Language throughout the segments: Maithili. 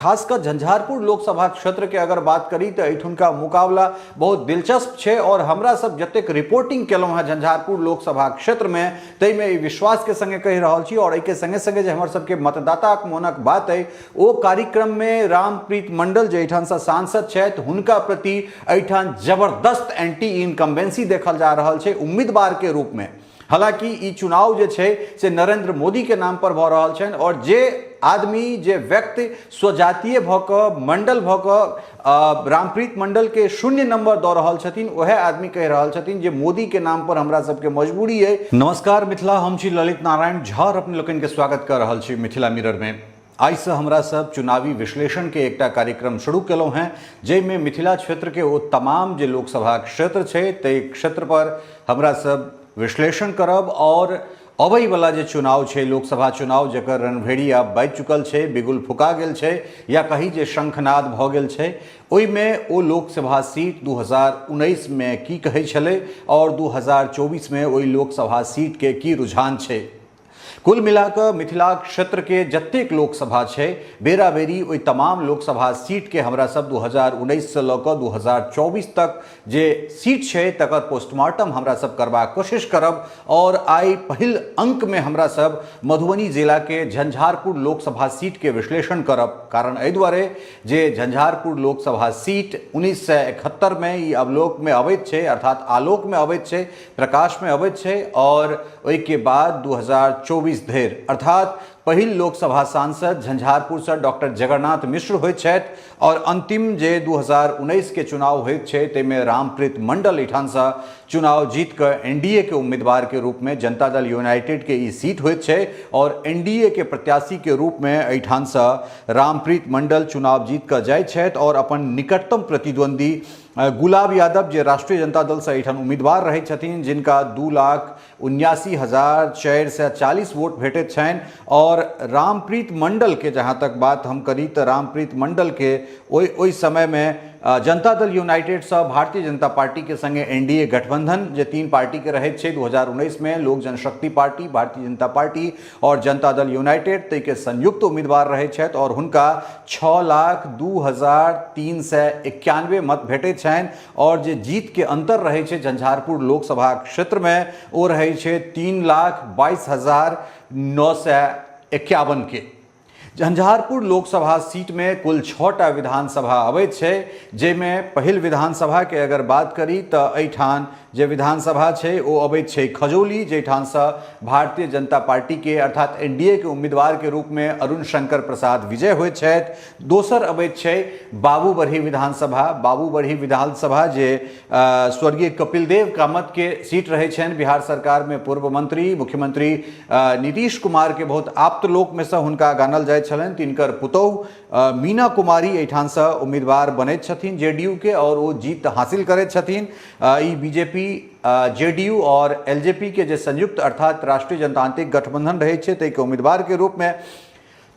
खास कऽ झंझारपुर लोकसभा क्षेत्र के अगर बात करी तऽ एहिठुनका मुकाबला बहुत दिलचस्प छै और हमरा सब जतेक रिपोर्टिंग केलहुँ हेँ झंझारपुर लोकसभा क्षेत्र में ताहिमे ई विश्वास के संगे कहि रहल छी और एहिके संगे संगे जे हमर सबके मतदाताक मोनक बात अइ ओ कार्यक्रम में रामप्रीत मंडल जे एहिठामसँ सांसद छथि हुनका प्रति एहिठाम जबरदस्त एंटी इनकम्बेंसी देखल जा रहल छै उम्मीदवार के रूप में। हालांकि ई चुनाव जे छै से नरेंद्र मोदी के नाम पर भऽ रहल छनि और जे आदमी जे व्यक्ति स्वजातीय भऽ कऽ मंडल भऽ कऽ रामप्रीत मंडल के 0 नंबर दऽ रहल छथिन वएह आदमी कहि रहल छथिन जे मोदी के नाम पर हमरा सबके मजबूरी अइ। नमस्कार मिथिला, हम छी ललित नारायण झा और अपने लोकनि के स्वागत कऽ रहल छी मिथिला मिरर में। आइसँ हमरा सब चुनावी विश्लेषण के एकटा कार्यक्रम शुरू केलहुँ हेँ जाहिमे मिथिला क्षेत्र के ओ तमाम जे लोकसभा क्षेत्र छै ताहि क्षेत्र पर हमरा सब विश्लेषण करब और अबैवला जे चुनाव छै लोकसभा चुनाव जकर रणभेड़ी आब बाजि चुकल छै, बिगुल फुका गेल छै या कही जे शंखनाद भऽ गेल छै, ओहिमे ओ लोकसभा सीट 2019 मे की कहै छलै और 2024 मे ओहि लोकसभा सीट के की रुझान छै। कुल मिलाकऽ मिथिला क्षेत्र के जतेक लोकसभा छै बेराबेरी ओहि तमाम लोकसभा सीट के हमरा सब 2019 से लऽ कऽ 2024 तक जे सीट छै तकर पोस्टमार्टम हमरा सब करबाक कोशिश करब। और आइ पहिल अंक में हमरा सब मधुबनी जिला के झंझारपुर लोकसभा सीट के विश्लेषण करब, कारण एहि दुआरे जे झंझारपुर लोकसभा सीट 1971 में ई अवलोक में अबैत छै, अर्थात आलोक में अबैत छै, प्रकाश में अबैत छै और ओहिके बाद 2024 धरि अर्थात पहिल लोकसभा सांसद झंझारपुर से डॉक्टर जगन्नाथ मिश्र होइत छथि और अंतिम जे 2019 के चुनाव होइत छै ताहिमे रामप्रीत मंडल एहिठामसँ चुनाव जीत कऽ एनडीए के उम्मीदवार के रूप में जनता दल यूनाइटेड के ई सीट होइत छै और एनडीए के प्रत्याशी के रूप में एहिठामसँ रामप्रीत मंडल चुनाव जीत कऽ जाइत छथि और अपन निकटतम प्रतिद्वंदी गुलाब यादव जे राष्ट्रीय जनता दल से एहिठाम उम्मीदवार रहै छथिन जिनका 2,79,440 वोट भेटैत छनि और रामप्रीत मंडल के जहाँ तक बात हम करी तऽ रामप्रीत मंडल के ओहि समय में जनता दल यूनाइटेड से भारतीय जनता पार्टी के संगे एनडीए गठबंधन जे 3 पार्टी के रहैत छै 2019 में लोक जनशक्ति पार्टी, भारतीय जनता पार्टी और जनता दल यूनाइटेड ताहिके संयुक्त उम्मीदवार रहै छथि और हुनका 6,02,391 मत भेटैत छनि और जे जीत के अंतर रहै छै झंझारपुर लोकसभा क्षेत्र में ओ रहै छै 3,22,951 के। झंझारपुर लोकसभा सीट में कुल 6टा विधानसभा अबैत छै जाहिमे पहिल विधानसभा के अगर बात करी तऽ एहिठाम जे विधानसभा छै ओ अबैत छै खजौली, जाहिठामसँ भारतीय जनता पार्टी के अर्थात एनडीए के उम्मीदवार के रूप में अरुण शंकर प्रसाद विजय होइत छथि। दोसर अबैत छै बाबूबरही विधानसभा। बाबूबरही विधानसभा जे स्वर्गीय कपिल देव कामत के सीट रहै छनि, बिहार सरकार में पूर्व मंत्री मुख्यमंत्री नीतीश कुमार के बहुत आप्त लोक में से हुनका गानल जाइत छलनि, तिनकर पुतोहु मीना कुमारी एहिठामसँ उम्मीदवार बनैत छथिन जेडीयू के और ओ जीत हासिल करैत छथिन। ई बीजेपी, जेडीयू और एलजेपी के जे संयुक्त अर्थात राष्ट्रीय जनतांत्रिक गठबंधन रहै छै ताहिके उम्मीदवार के रूप में।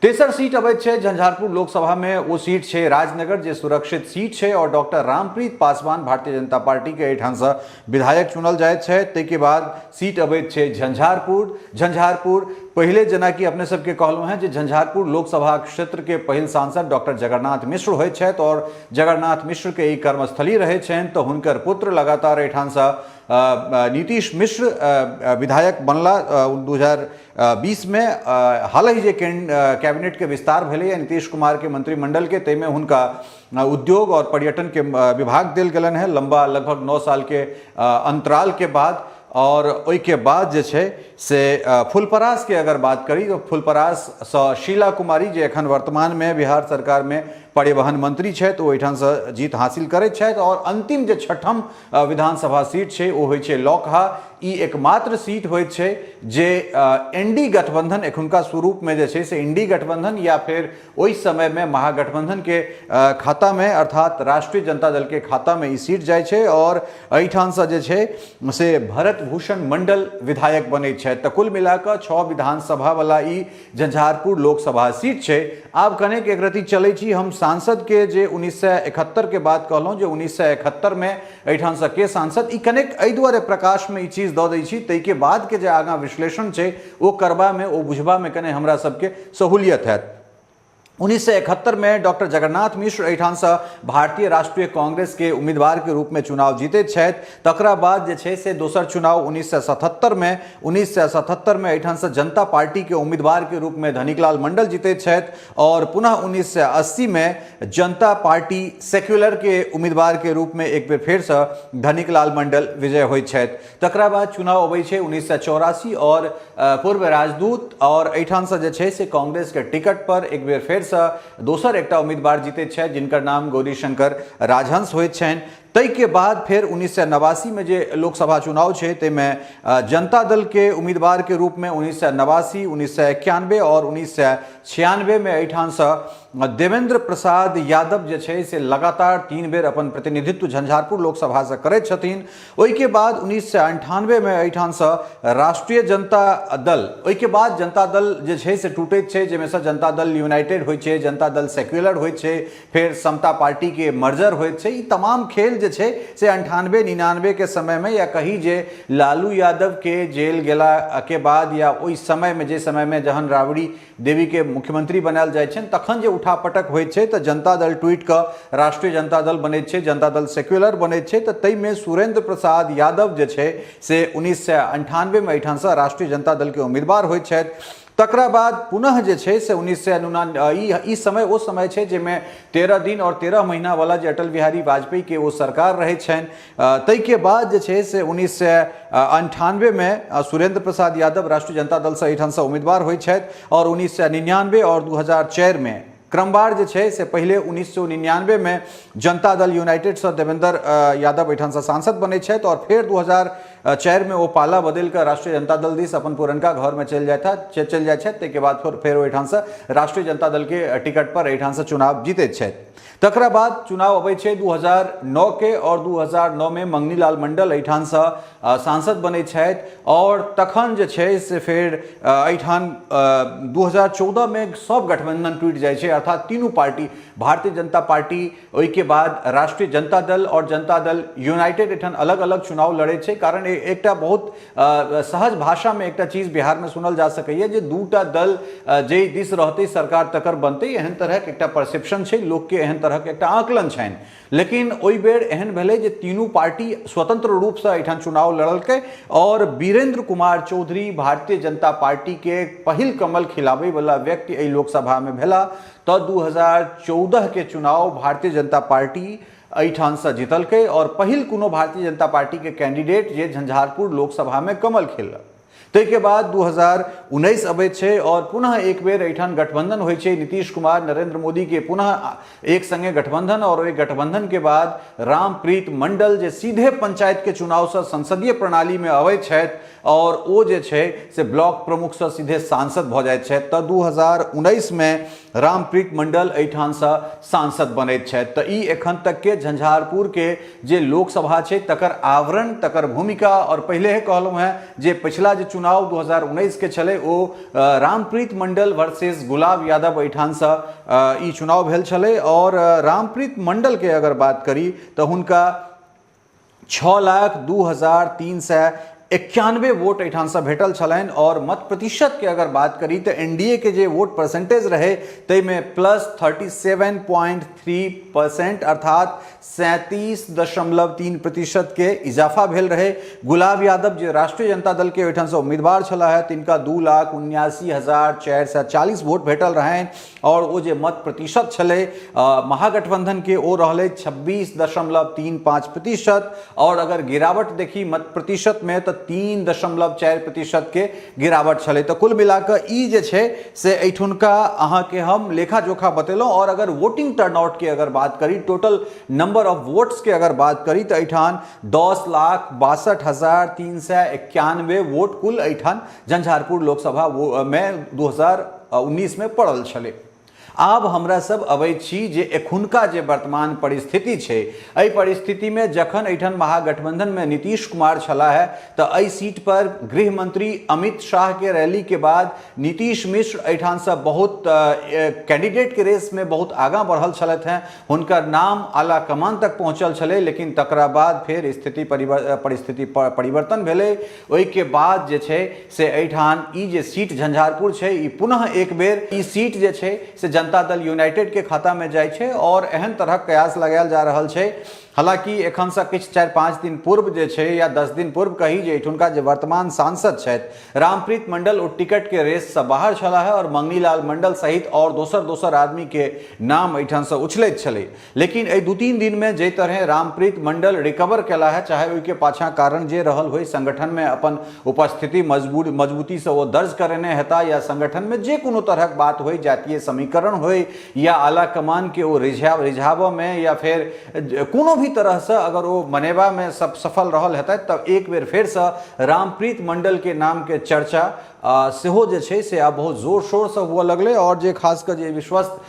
तेसर सीट अबैत छै झंझारपुर लोकसभा में, ओ सीट छै राजनगर जे सुरक्षित सीट छै और डॉक्टर रामप्रीत पासवान भारतीय जनता पार्टी के एहिठामसँ विधायक चुनल जाइत छथि। ताहिके बाद सीट अबैत छै झंझारपुर। झंझारपुर पहिले जेनाकि अपने सबके कहलहुँ हेँ जे झंझारपुर लोकसभा क्षेत्र के पहिल सांसद डॉक्टर जगन्नाथ मिश्र होइत छथि और जगन्नाथ मिश्र के ई कर्मस्थली रहै छनि तऽ हुनकर पुत्र लगातार एहिठामसँ नीतीश मिश्र विधायक बनला 2020 में। हाल ही जे कैबिनेट के विस्तार भेलैए नीतीश कुमार के मंत्रिमंडल के ताहिमे हुनका उद्योग और पर्यटन के विभाग देल गेलनि हेँ लंबा लगभग 9 साल के अंतराल के बाद। और ओहिके बाद जे छै से फुलपरास के अगर बात करी तऽ फुलपराससँ शीला कुमारी जे एखन वर्तमान में बिहार सरकार में परिवहन मंत्री छथि ओ एहिठामसँ जीत हासिल करैत छथि। और अंतिम जे छठम विधानसभा सीट छै ओ होइ छै लौकहा। ई एकमात्र सीट होइत छै जे एनडी गठबंधन एखुनका स्वरूप में जे छै से इंडी गठबंधन या फेर ओहि समय में महागठबंधन के खाता में अर्थात राष्ट्रीय जनता दल के खाता में ई सीट जाइ छै और एहिठामसँ जे छै से भरत भूषण मंडल विधायक बनैत छथि। तऽ कुल मिलाकऽ 6 विधानसभा वाला ई झंझारपुर लोकसभा सीट छै। आब कनेक एक रति चलै छी हम सांसद के जे 1971 के बात कहलहुँ जे 1971 में एहिठामसँ के सांसद, ई कनेक एहि दुआरे प्रकाश में ई चीज दऽ दै छी ताहिके बाद के जे आगाँ विश्लेषण छै ओ करबामे ओ बुझबामे कने हमरा सबके सहूलियत हैत। 1971 मे डॉक्टर जगन्नाथ मिश्र एहिठामसँ भारतीय राष्ट्रीय कांग्रेस के उम्मीदवार के रूप में चुनाव जीतैत छथि। तकरा बाद जे छै से दोसर चुनाव 1977 मे, 1977 मे एहिठामसँ जनता पार्टी के उम्मीदवार के रूप में धनिकलाल मंडल जीतैत छथि और पुनः 1980 मे जनता पार्टी सेक्युलर के उम्मीदवार के रूप में एक बेर फेरसँ धनिकलाल मंडल विजय होइत छथि। तकरा बाद चुनाव अबै छै 1984 और पूर्व राजदूत और एहिठामसँ जे छै से कांग्रेस के टिकट पर एक बेर फेरसँ दोसर एकटा उम्मीदवार जीतैत छथि, जिनकर नाम गौरीशंकर राजहंस होइत छनि। ताहिके बाद फेर 1989 मे जे लोकसभा चुनाव छै, ताहिमे जनता दल के उम्मीदवार के रूपमे 1989, 1991 और 1996 मे एहिठामसँ देवेंद्र प्रसाद यादव जे छै से लगातार 3 बेर अपन प्रतिनिधित्व झंझारपुर लोकसभासँ करैत छथिन। ओहिके बाद 1998 मे एहिठामसँ राष्ट्रीय जनता दल, ओहिके बाद जनता दल जे छै से टूटैत छै, जाहिमे सँ जनता दल यूनाइटेड होइ छै, जनता दल सेक्युलर होइ छै, फेर समता पार्टीके मर्जर होइत छै। ई तमाम खेल जे छै से 98 99 के समयमे, या कही जे लालू यादवके जेल गेलाके बाद या ओहि समयमे, जे समयमे जहन राबड़ी देवीके मुख्यमंत्री बनायल जाइ छनि, तखन जे उठापटक होइत छै, तऽ जनता दल टूटि कऽ राष्ट्रीय जनता दल बनैत छै, जनता दल सेक्युलर बनैत छै। तऽ ताहिमे सुरेंद्र प्रसाद यादव जे छै से 1998 मे एहिठामसँ राष्ट्रीय जनता दलके उम्मीदवार होइत छथि। तकरा बाद पुनः जे छै से उन्नैस सए नुना ई ई समय ओ समय छै जाहिमे 13 दिन आओर 13 महीना वाला जे अटल बिहारी वाजपेयीके ओ सरकार रहै छनि। ताहिके बाद जे छै से 1998 मे सुरेंद्र प्रसाद यादव राष्ट्रीय जनता दलसँ एहिठामसँ उम्मीदवार होइ छथि आओर 1999 आओर 2004 मे क्रमवार जे छै से पहिले 1999 मे जनता दल यूनाइटेडसँ देवेंद्र यादव एहिठामसँ सांसद बनै छथि आओर फेर 2004 मे ओ पाला बदलि कऽ राष्ट्रीय जनता दल दिस अपन पुरनका घरमे चलि जाइ छथि। ताहिके बाद फेर ओहिठामसँ राष्ट्रीय जनता दलके टिकट पर एहिठामसँ चुनाव जीतैत छथि। तकरा बाद चुनाव अबै छै 2009 के आओर 2009 मे मंगनीलाल मंडल एहिठामसँ सांसद बनै छथि आओर तखन जे छै से फेर एहिठाम 2014 मे सब गठबंधन टूटि जाइ छै, अर्थात तीनू पार्टी, भारतीय जनता पार्टी, ओहिके बाद राष्ट्रीय जनता दल आओर जनता दल यूनाइटेड एहिठाम अलग अलग चुनाव लड़ै छै। कारण एकटा बहुत सहज भाषामे एकटा चीज बिहारमे सुनल जा सकैए जे दूटा दल जाहि दिस रहतै सरकार तकर बनतै। एहन तरहक एकटा परसेप्शन छै लोकके, एहन तरहक एकटा आकलन छनि। लेकिन ओहि बेर एहन भेलै जे तीनू पार्टी स्वतंत्र रूपसँ एहिठाम चुनाव लड़लकै और वीरेंद्र कुमार चौधरी भारतीय जनता पार्टी के पहिल कमल खिलाबै वाला व्यक्ति एहि लोकसभामे भेला। तऽ 2014 के चुनाव भारतीय जनता पार्टी एहिठामसँ जीतलकै और पहिल कोनो भारतीय जनता पार्टी के कैंडिडेट जे झंझारपुर लोकसभामे कमल खेललक। ताहिके बाद 2019 अबै छै और पुनः एक बेर एहिठाम गठबंधन होइ छै। नीतीश कुमार, नरेंद्र मोदी के पुनः एक संगे गठबंधन और ओहि गठबंधन के बाद रामप्रीत मंडल जे सीधे पंचायत के चुनावसँ संसदीय प्रणालीमे अबै छथि और ओ जे छै से ब्लॉक प्रमुखसँ सीधे सांसद भऽ जाइत छथि। तऽ 2019 मे रामप्रीत मंडल एहिठामसँ सांसद बनैत छथि। तऽ ई एखन तकके झंझारपुरके जे लोकसभा छै तकर आवरण, तकर भूमिका। और पहिले ही कहलहुँ हेँ जे पछिला जे चुनाव 2019 के छलै, ओ रामप्रीत मंडल वर्सेस गुलाब यादव एहिठामसँ ई चुनाव भेल छलै। और रामप्रीत मंडलके अगर बात करी तऽ हुनका 6,02,391 वोट एहिठामसँ भेटल छलनि और मत प्रतिशतके अगर बात करी तऽ एनडीए के जे वोट परसेंटेज रहै, ताहिमे प्लस 37.3%, अर्थात 37.3% के इजाफा भेल रहै। गुलाब यादव जे राष्ट्रीय जनता दल के ओहिठामसँ उम्मीदवार छलाह है, तिनका 2,79,440 वोट भेटल रहनि और ओ जे मत प्रतिशत छलै महागठबंधन के, ओ रहलै 26.35% और अगर गिरावट देखी मत प्रतिशत में तऽ 3.4% के गिरावट छलै। तऽ कुल मिलाकऽ ई जे छै से एहिठुनका अहाँके हम लेखा जोखा बतेलहुँ। और अगर वोटिंग टर्नआउट के अगर बात करी, टोटल नंबर ऑफ वोट्स के अगर बात करी, तऽ एहिठाम 10,62,391 वोट कुल एहिठाम झंझारपुर लोकसभा मे 2019 मे पड़ल छलै। आब हमरा सब अबै छी जे एखुनका जे वर्तमान परिस्थिति छै, एहि परिस्थितिमे जखन एहिठाम महागठबंधनमे नीतीश कुमार छलाह है, तऽ एहि सीट पर गृह मंत्री अमित शाह के रैली के बाद नीतीश मिश्र एहिठामसँ बहुत कैंडिडेट के रेस में बहुत आगाँ बढ़ल छलथि हैं। हुनकर नाम आला कमान तक पहुँचल छलै। लेकिन तकरा बाद फेर स्थिति परिस्थिति परिवर्तन भेलै। ओहिके बाद जे छै से एहिठाम ई जे सीट झंझारपुर छै, ई पुनः एक बेर ई सीट जे छै से जनता जनता दल यूनाइटेड के खाता में जाइ छै और एहन तरहक कयास लगायल जा रहल छै। हालांकि एखनसँ किछु 4-5 दिन पूर्व जे छै या 10 दिन पूर्व कही जे एठुनका जे वर्तमान सांसद छथि रामप्रीत मंडल ओ टिकट के रेससँ बाहर छलाह है और मंगनीलाल मंडल सहित और दोसर दोसर आदमी के नाम एहिठामसँ उछलैत छलै। लेकिन एहि 2-3 दिन में जाहि तरह रामप्रीत मंडल रिकवर केला है, चाहे ओहिके पाछाँ कारण जे रहल होय, संगठन में अपन उपस्थिति मजबूती से ओ दर्ज करेने हेता या संगठन में जे कोनो तरहक बात होय, जातीय समीकरण होय या आला कमान के ओ रिझाबऽ में या फेर कोनो भी तरह से अगर ओ मनेबा में सब सफल रहल हेतै तब एक बेर फेर से रामप्रीत मंडल के नाम के चर्चा सेहो जे छै से आब बहुत जोर शोर से हुअ लगलै। और जे खास कऽ जे विश्वस्त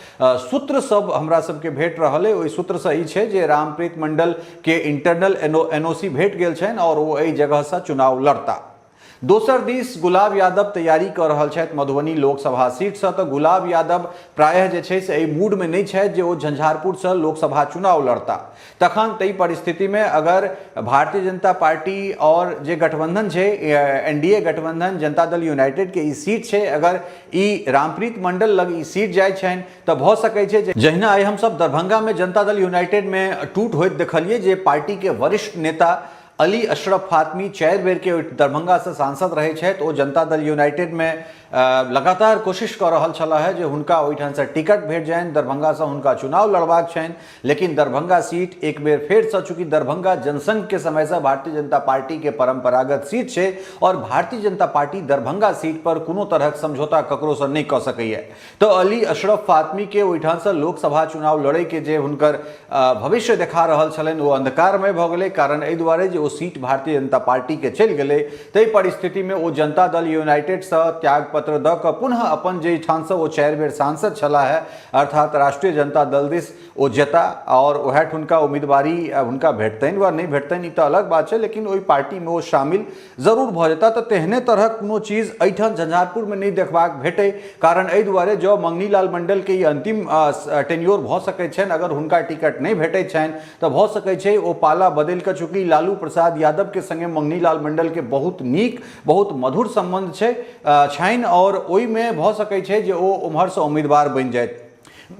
सूत्र सब हमरा सबके भेट रहल अइ, ओहि सूत्रसँ ई छै जे रामप्रीत मंडल के इंटरनल एनओसी भेट गेल छनि और ओ एहि जगहसँ चुनाव लड़ता। दोसर दिस गुलाब यादव तैयारी कऽ रहल छथि मधुबनी लोकसभा सीटसँ, तऽ गुलाब यादव प्रायः जे छै से एहि मूडमे नहि छथि जे ओ झंझारपुरसँ लोकसभा चुनाव लड़ता। तखन ताहि परिस्थितिमे अगर भारतीय जनता पार्टी और जे गठबंधन छै एनडीए गठबंधन जनता दल यूनाइटेड के ई सीट छै, अगर ई रामप्रीत मंडल लग ई सीट जाइ छनि तऽ भऽ सकै छै जे जहिना आइ हमसब दरभंगामे जनता दल यूनाइटेडमे टूट होइत देखलियै जे पार्टीके वरिष्ठ नेता अली अशरफ फातमी 4 बेर के दरभंगासँ सांसद रहै छथि, ओ जनता दल यूनाइटेडमे लगातार कोशिश कऽ रहल छलाह है जे हुनका ओहिठामसँ टिकट भेट जानि, दरभंगासँ हुनका चुनाव लड़बाक छनि। लेकिन दरभंगा सीट एक बेर फेरसँ, चूँकि दरभंगा जनसंघके समयसँ भारतीय जनता पार्टीके परंपरागत सीट छै और भारतीय जनता पार्टी दरभंगा सीट पर कोनो तरहक समझौता ककरोसँ नहि कऽ सकैए, तऽ अली अशरफ फातमीके ओहिठामसँ लोकसभा चुनाव लड़ैके जे हुनकर भविष्य देखा रहल छलनि ओ अंधकारमय भऽ गेलै। कारण एहि दुआरे जे ओ सीट भारतीय जनता पार्टीके चलि गेलै। ताहि परिस्थितिमे ओ जनता दल यूनाइटेडसँ त्यागपत्र दऽ कऽ पुनः अपन जाहि ठामसँ ओ 4 बेर सांसद छलाह है, अर्थात राष्ट्रीय जनता दल दिस ओ जेता और वएह हुनका उम्मीदवारी हुनका भेटतनि वा नहि भेटतनि ई तऽ अलग बात छै, लेकिन ओहि पार्टीमे ओ शामिल जरूर भऽ जेता। तऽ तेहने तरहक कोनो चीज एहिठाम झंझारपुरमे नहि देखबाक भेटै। कारण एहि दुआरे जँ मंगनीलाल मंडलके ई अंतिम टेन्योर भऽ सकैत छनि, अगर हुनका टिकट नहि भेटैत छनि तऽ भऽ सकै छै ओ पाला बदलि कऽ, चूँकि लालू प्रसाद यादवके संगे मंगनीलाल मंडलके बहुत नीक बहुत मधुर सम्बन्ध छै छनि और ओहिमे भऽ सकै छै जे ओ ओम्हरसँ उम्मीदवार बनि जाइत।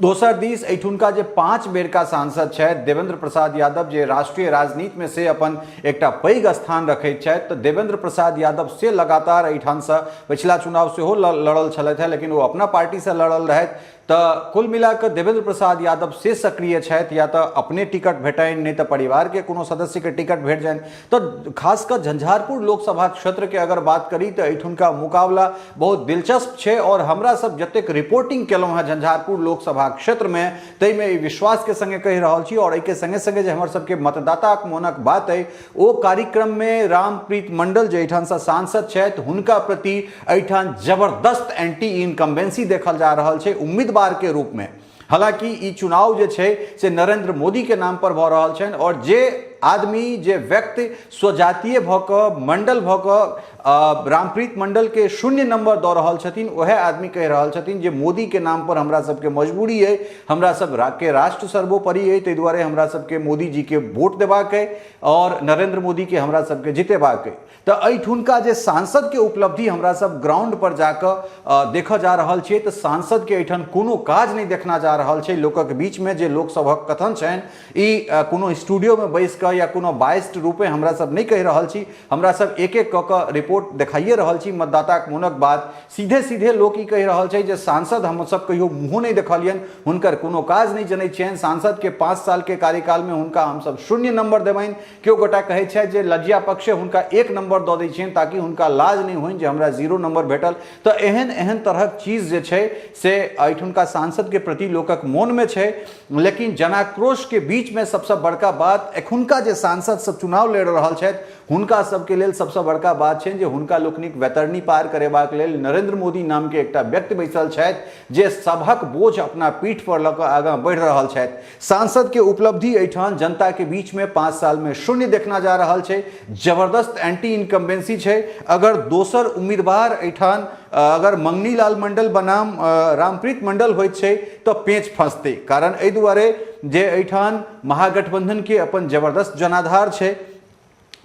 दोसर दिस एहिठुनका जे 5 बेरका सांसद छथि देवेंद्र प्रसाद यादव, जे राष्ट्रीय राजनीतिमे से अपन एकटा पैघ स्थान रखैत छथि, तऽ देवेंद्र प्रसाद यादव से लगातार एहिठामसँ पछिला चुनाव सेहो लड़ल छलथि हेँ, लेकिन ओ अपना पार्टीसँ लड़ल रहथि। तऽ कुल मिला कऽ देवेंद्र प्रसाद यादव से सक्रिय छथि, या तऽ अपने टिकट भेटनि नहि तऽ परिवारके कोनो सदस्यके टिकट भेट जानि। तऽ खास कऽ झंझारपुर लोकसभा क्षेत्रके अगर बात करी तऽ एहिठुनका मुकाबला बहुत दिलचस्प छै और हमरा सब जतेक रिपोर्टिंग केलहुँ हेँ झंझारपुर लोकसभा क्षेत्रमे ताहिमे ई विश्वासके संगे कहि रहल छी और एहिके संगे संगे जे हमर सबके मतदाताक मोनक बात अइ ओ कार्यक्रममे रामप्रीत मंडल जे एहिठामसँ सांसद छथि हुनका प्रति एहिठाम जबरदस्त एंटी इनकम्बेंसी देखल जा रहल छै उम्मीदवारके रूपमे। हालांकि ई चुनाव जे छै से नरेंद्र मोदी के नाम पर भऽ रहल छनि और जे आदमी जे व्यक्ति स्वजातीय भऽ कऽ मंडल भऽ कऽ रामप्रीत मंडल के 0 नंबर दऽ रहल छथिन, वएह आदमी कहि रहल छथिन जे मोदी के नाम पर हमरा सबके मजबूरी अइ, हमरा सब के राष्ट्र सर्वोपरि अइ, ताहि दुआरे हमरा सबके मोदी जी के वोट देबाक अइ और नरेंद्र मोदी के हमरा सबके जितेबाक अइ। तऽ एहिठुनका जे सांसदके उपलब्धि हमरा सब ग्राउंड पर जाकऽ देखऽ जा रहल छियै तऽ सांसदके एहिठाम कोनो काज नहि देखना जा रहल छै। लोकक बीचमे जे लोकसभक कथन छनि ई कोनो स्टूडियोमे बैस कऽ या कोनो बाइस्ड रूपे हमरा सब नहि कहि रहल छी, हमरा सब एक एक कऽ कऽ रिपोर्ट देखाइए रहल छी। मतदाताक मोनक बात सीधे सीधे लोक ई कहि रहल छै जे सांसद हमसब कहियो मुँहो नहि देखलियनि, हुनकर कोनो काज नहि जनै छियनि, सांसदके 5 सालके कार्यकालमे हुनका हमसब 0 नंबर देबनि। केओ गोटा कहै छथि जे लज्जा पक्षे हुनका 1 नंबर दऽ दै छियनि ताकि हुनका लाज नहि होइन जे हमरा 0 नंबर भेटल। तऽ एहन एहन तरहक चीज जे छै से एहिठुनका सांसदके प्रति लोकक मोनमे छै। लेकिन जनाक्रोशके बीचमे सबसँ बड़का बात एखुनका जे सांसद सब चुनाव लड़ि रहल छथि हुनका सबके लेल सबसँ बड़का बात छनि जे हुनका लोकनिक वैतरणी पार करेबाक लेल नरेंद्र मोदी नामके एकटा व्यक्ति बैसल छथि जे सभक बोझ अपना पीठ पर लऽ कऽ आगाँ बढ़ि रहल छथि। सांसद के उपलब्धि एहिठाम जनता के बीच में 5 साल में 0 देखना जा रहल छै, जबरदस्त एंटी इनकम्बेंसी छै। अगर दोसर उम्मीदवार एहिठाम अगर मंगनीलाल मंडल बनाम रामप्रीत मंडल होइत छै तऽ पेच फंसतै। कारण एहि दुआरे जे एहिठाम महागठबंधन के अपन जबरदस्त जनाधार छै।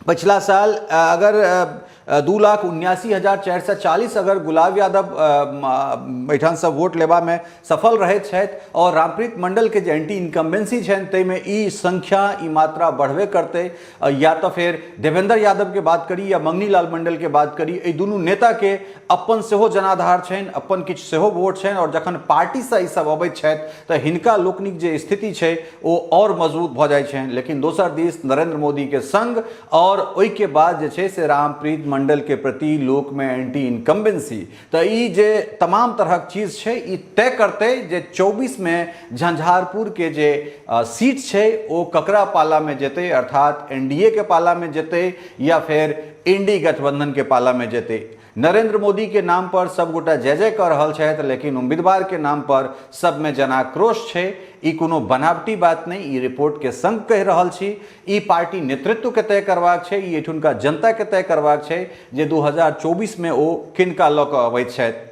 पछिला साल अगर 2,79,440 अगर गुलाब यादव एहिठामसँ वोट लेबामे सफल रहैत छथि आओर रामप्रीत मंडलके जे एंटी इनकम्बेंसी छनि ताहिमे ई संख्या, ई मात्रा बढ़बे करतै। या तऽ फेर देवेंद्र यादवके बात करी या मंगनी लाल मंडलके बात करी, एहि दुनू नेताके अपन सेहो जनाधार छनि, अपन किछु सेहो वोट छनि आओर जखन पार्टीसँ ई सब अबैत छथि तऽ हिनका लोकनिक जे स्थिति छै ओ आओर मजबूत भऽ जाइ छनि। लेकिन दोसर दिस नरेंद्र मोदीके संग आओर ओहिके बाद जे छै से रामप्रीत मंडलके प्रति लोकमे एंटी इनकम्बेंसी, तऽ ई जे तमाम तरहक चीज छै ई तय करतै जे 24मे झंझारपुरके जे सीट छै ओ ककरा पालामे जेतै, अर्थात एनडीए के पालामे जेतै या फेर इंडी गठबंधनके पालामे जेतै। नरेंद्र मोदी के नाम पर सब गोटा जय जय कऽ रहल छथि, लेकिन उम्मीदवार के नाम पर सब में जनाक्रोश छै। ई कोनो बनावटी बात नहि, ई रिपोर्ट के संग कहि रहल छी। ई पार्टी नेतृत्व के तय करबाक छै, ई एठुनका जनता के तय करबाक छै जे 2024 में ओ किनका लऽ कऽ अबैत छथि।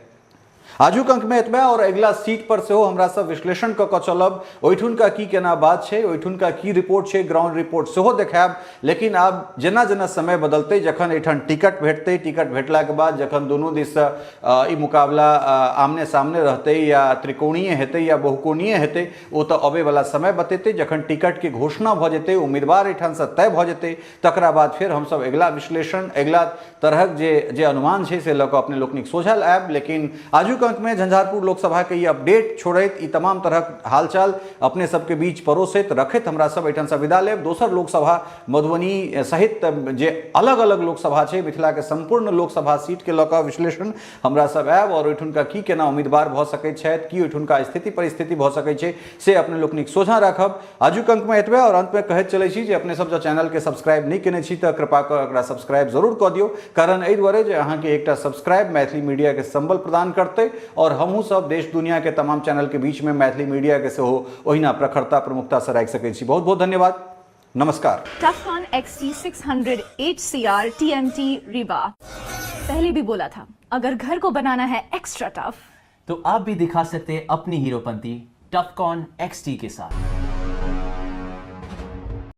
आजुक अंक में एतबे, और अगिला सीट पर सेहो हमरा सब विश्लेषण कऽ कऽ चलब, ओहिठुनका की केना बात छै, ओहिठुनका की रिपोर्ट छै, ग्राउंड रिपोर्ट सेहो देखायब। लेकिन आब जेना जेना समय बदलतै, जखन एहिठाम टिकट भेटतै, टिकट भेटलाके बाद जखन दुनू दिससँ ई मुकाबला आमने सामने रहतै या त्रिकोणीय हेतै या बहुकोणीय हेतै, ओ तऽ अबैवला समय बतेतै। जखन टिकटके घोषणा भऽ जेतै, उम्मीदवार एहिठामसँ तय भऽ जेतै, तकरा बाद फेर हमसब अगिला विश्लेषण, अगिला तरहक जे जे अनुमान छै से लऽ कऽ अपने लोकनिक सोझल आयब। लेकिन आजुक अंकमे झंझारपुर लोकसभाके ई अपडेट छोड़ैत, ई तमाम तरहक हालचाल अपने सबके बीच परोसैत रखैत हमरा सब एहिठामसँ विदा लेब। दोसर लोकसभा मधुबनी सहित जे अलग अलग लोकसभा छै, मिथिलाके सम्पूर्ण लोकसभा सीटके लऽ कऽ विश्लेषण हमरा सब आयब और ओहिठुनका की केना उम्मीदवार भऽ सकैत छथि, की ओहिठुनका स्थिति परिस्थिति भऽ सकैत छै से अपने लोकनिक सोझाँ राखब। आजुक अंकमे एतबे, और अंतमे कहैत चलै छी जे अपने सब जँ चैनलके सब्सक्राइब नहि केने छी तऽ कृपा कऽ एकरा सब्सक्राइब जरूर कऽ दियौ, कारण एहि दुआरे जे अहाँके एकटा सब्सक्राइब मैथिली मीडियाके संबल प्रदान करतै और हमहूँ सब देश दुनियाके तमाम चैनलके बीचमे मैथिली मीडियाके सेहो ओहिना प्रखरता प्रमुखतासँ राखि सकै छी। बहुत बहुत धन्यवाद, नमस्कार। Tufcon XT600 HCR TMT Rewa। पहले भी बोला था, अगर घर को बनाना है एक्स्ट्रा टफ तो आप भी दिखा सकते हैं अपनी हीरोपंती टफकॉन XT के साथ।